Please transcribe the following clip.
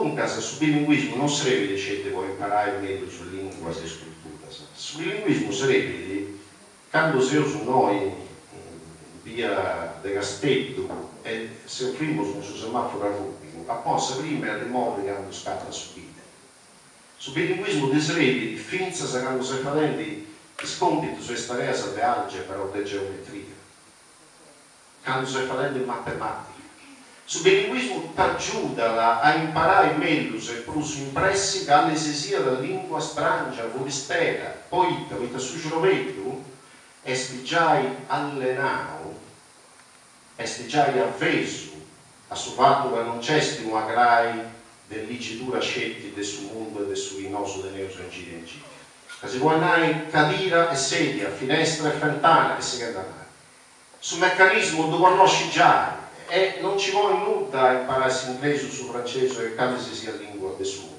Duncas su bilinguismu non srebit sceti po imparai mellus lìnguas e is culturas, su bilinguismu srebit candu seus innoi in bia de Casteddu e seus frimus cun su semàforu arrùbiu, a ponni sa prima e a ti movi candu scatat su birdi. Su bilinguismu ti srebit fintzas candu ses fadendi is còmpitus e is tareas de algebra o de geometria. Candu ses fadendi matemàtica. Su bilinguismu t'agiudat a imparai mellus e prus in pressi cali si siat lìngua stràngia, furistera. Poita? Poita su xrobeddu est giai allenau, est giai avesu a su fatu ca non nc'est una crai de ligidura sceti de su mundu e de su chi nosu teneus in giriu in giriu. Ca si podit nai cadira e sedia, finestra e fentana e sighendi a nai. Su mecanismu ddu connoscit giai e non nci ponit nudda a imparai s'inglesu, su francesu e cali si siat lìngua de su mundu.